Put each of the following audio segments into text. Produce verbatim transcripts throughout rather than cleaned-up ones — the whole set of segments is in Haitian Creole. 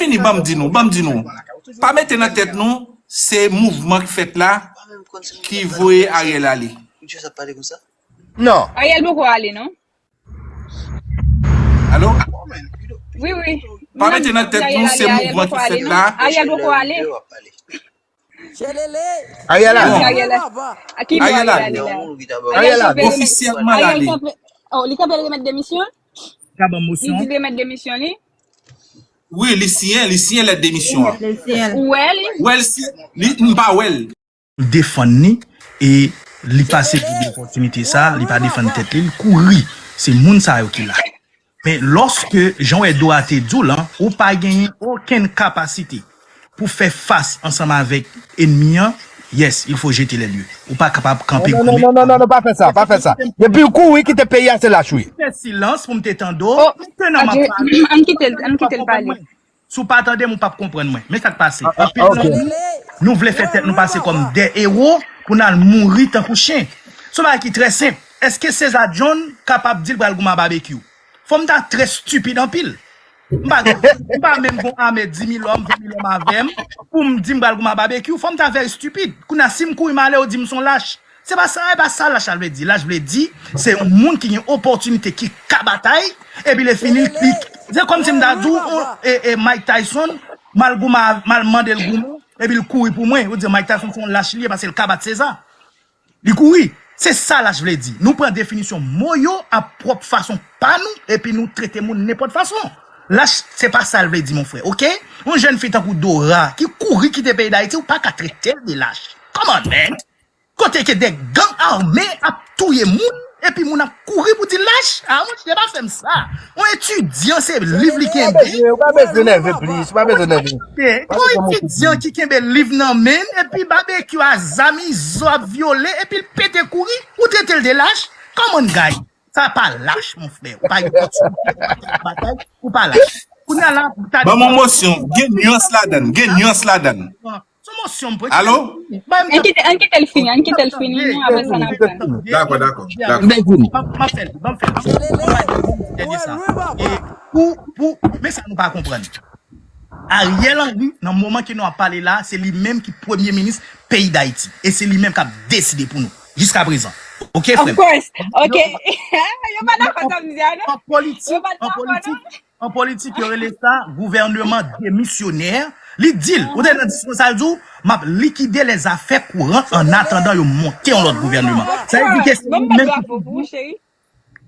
Fini, ban m di nou, ban m di nou. Pa mete nan tèt nou, se mouvman k fèt la ki voye Ariel ale. Non. Ariel poko ale, non? Alo? Wi, wi. Pa mete nan tèt nou, se mouvman ki fèt la. Ariel poko ale. Ariel ale. Ariel ale. A ki bò Ariel ale la? Ariel ale. Ofisyèlman, l ale. Oh, li kanpe l remèt demisyon? Ka ban Li mosyon. Di remèt demisyon li? Wi, li siyen, li siyen lèt demisyon an. Li siyen. Ou wè li? Wè l siyen, li, m pa wè l. Defann li e li pa sezi de opòtinite sa, li pa defann tèt li, li kouri. Se moun sa yo ki la. Men lòske, jan w wè Dora te di w lan, ou pa genyen okenn kapasite pou fè fas ansanm avèk enmi an, yes, il faut jeter les lieux. Ou pa kapab kanpe Non, non, non, non, non, non, pa fè sa, pa fè sa. Depi w kouri kite peyi a, se lach wi. Fè silans pou m te tande w. Pandan m ap pale, Ann kite l, ann kite l pale. Si w pa tande m, ou p ap konprann mwen. Men sa k pase. Ah, ah, Anpil ok. nan nou, nou vle fè tèt nou pase kòm de ewo pou n al mouri tankou chen. Se yon bagay ki trè senp. Èske César John kapab di l pral goumen a babekyou? Fò m ta trè stipid anpil. M pa, m pa menm gon ame di mil òm, ven mil òm avè m pou m di m pral goumen a babekyou. Fò m ta very stupid. Kounye a, si m kouri m ale, yo di m se yon lach. Se pa sa, e pa sa lach la vle di. Lach vle di, se yon moun ki gen opòtinite, ki ka batay, epi lè fini, li, se kòm si m ta di w, e, e Mike Tyson, m al goumen, m al mande l goumen, epi l kouri pou mwen. Yo di Mike Tyson se yon lach li ye, paske l ka bat César. Li kouri. Se sa lach vle di. Nou pran definisyon mo yo a pwòp fason pa nou, epi nou trete moun nenpòt fason. Lach, se pa sa l vle di, mon frè, oke? Yon jèn fi tankou Dora, ki kouri kite peyi Dayiti, ou pa ka trete l de lach. Come on, man! Kote ke de gang ame ap touye moun, epi moun ap kouri pou di lach? A, monchè, pa fè m sa. Yon etidyan, se liv li kenbe. Ou pa bezwen nève plis, ou pa bezwen nève. Yon etidyan ki kenbe liv nan men l, epi babekyou a zam, izo ap vyole, epi l pete kouri, ou trete l de lach? Come on, guy. Sa pa lach, mon frè. Ou pa gen batay, ou pa lach. Kounye a la, ta Ban m yon mosyon, gen nyans ladan, gen nyans ladan. Sou mosyon m pou Alo? Ann kite, ann kite l fini, ann kite l fini, non, apre sa n ap pran. Dakò, dakò, dakò. M ap fè l, m ap fè l. Dènye sa. E pou, pou, men sa nou pa konprann. Ariel Henry, nan moman ke nou ap pale la, se li menm ki premye minis peyi Dayiti. E se li menm k ap deside pou nou. Jiska prezan. Oke, frè m? Of course. Oke. Yo pa dakò sa m di a, non? An politik, an politik, an politik, yo rele sa gouvènman demisyonè. Li di l, ou te nan diskou sa l di w, m ap likide les affaires courantes en attendant yo monte yon lòt gouvènman. Sa vle di ke se li menm ki pou ou, cheri.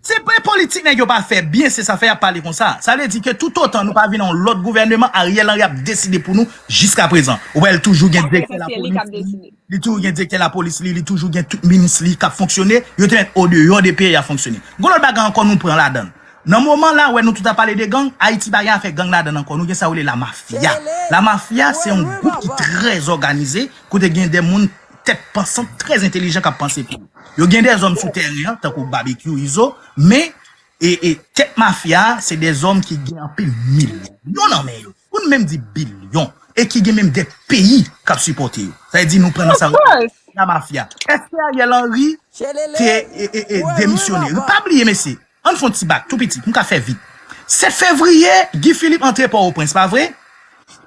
Se pa politik nèg yo pa fè byen, se sa fè y ap pale konsa. Sa vle di ke toutotan nou pa vin yon lòt gouvènman, Ariel Henry ap deside pou nou jiska prezan. Ou wè l toujou gen direktè lapolis li, li toujou gen direktè lapolis li, li toujou gen tout minis li k ap fonksyone, yo te mèt odeyò de peyi a fonksyone. Gon lòt bagay ankò nou pran ladan l. Nan moman la, wè nou tout ap pale de gang, Ayiti pa gen afè gang ladan l ankò, nou gen sa yo rele lamafya. Lamafya se yon gwoup ki trè òganize, kote gen de moun tèt pansant, trè entelijan k ap panse pou yo. Yo gen de zòm sou tèren an, tankou Babekyou, Izo, men e, e, tèt mafya a, se de zòm ki gen anpil milyon nan men yo. Pou n menm di bilyon. E ki gen menm de peyi k ap sipòte yo. Sa vle di nou pran nan sa yo rele lamafya. Èske Ariel Henry te e, e, e, demisyone? Pa bliye, mesye. Ann fè yon ti bak, tou piti, m ka fè vit. Sèt fevriye, Guy Philippe antre Pòtoprens, pa vre?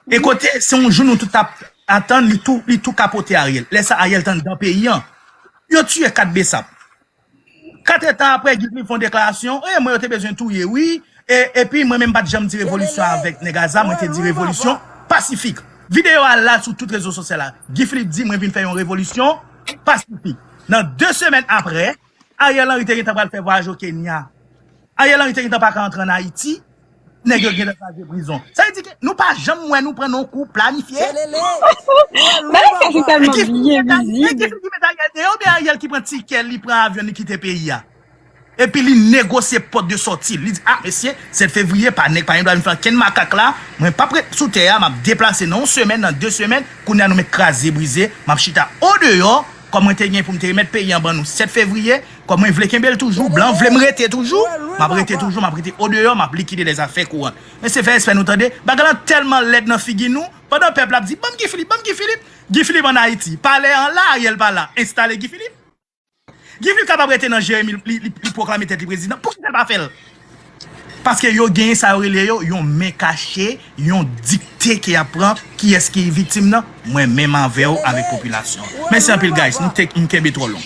E kote, se yon jou nou tout t ap atann, li tou, li tou kapote Ariel. Lè sa, Ariel t anndan peyi an. Yo tiye kat Besap. Katrè tan apre, Guy Philippe fè yon deklarasyon, e mwen yo te bezwen touye, wi. E, epi mwen menm m pa t janm di revolisyon avèk nèg a zam, mwen te di revolisyon pasifik. Videyo a la sou tout rezo sosyal la. Guy Philippe di mwen vin fè yon revolisyon pasifik. Nan de semèn apre, Ariel Henry te gentan pral fè vwayaj o Kenya. Ariel Henry te gentan pa ka antre ann Ayiti. Nèg yo gentan kraze prizon. Sa vle di ke nou pa janm wè nou pran nan yon kou planifye. Bagay sa se tèlman byen vizib. Ki met Ariel deyò oubyen Ariel ki pran tikè li pran avyon li kite peyi a? Epi li negosye pòt de sòti. Li di, a, mesye, sèt fevriye, pa nèg pa gen dwa vin fè ankenn makak la. Mwen p ap ret sou tè a, m ap deplase nan yon semèn, nan de semèn. Kounye a nou mèt kraze brize. M ap chita odeyò, kòm mwen te gen pou m te remèt peyi an ban nou sèt fevriye. Kòm mwen vle kenbe l toujou, blan vle m rete toujou, m ap rete toujou, m ap rete odeyò, m ap likide les affaires courantes. Mesye, fè respè nou tande. Bagay lan tèlman lèd nan figi nou, pandan pèp la ap di, ban m Guy Philippe, ban m Guy Philippe. Guy Philippe ann Ayiti. Palè an la, Ariel pa la. Enstale Guy Philippe. Guy Philippe kapab rete nan Jeremi, li, li, li pwoklame tèt li prezidan. Poukisa l pa fè l? Paske yo genyen sa yo rele yo yon men kache, yon dikte ke y ap pran. Kiyès ki viktim nan? Mwen menm avè w, avèk popilasyon. Mèsi anpil, guys. Nou te, nou kenbe twò long.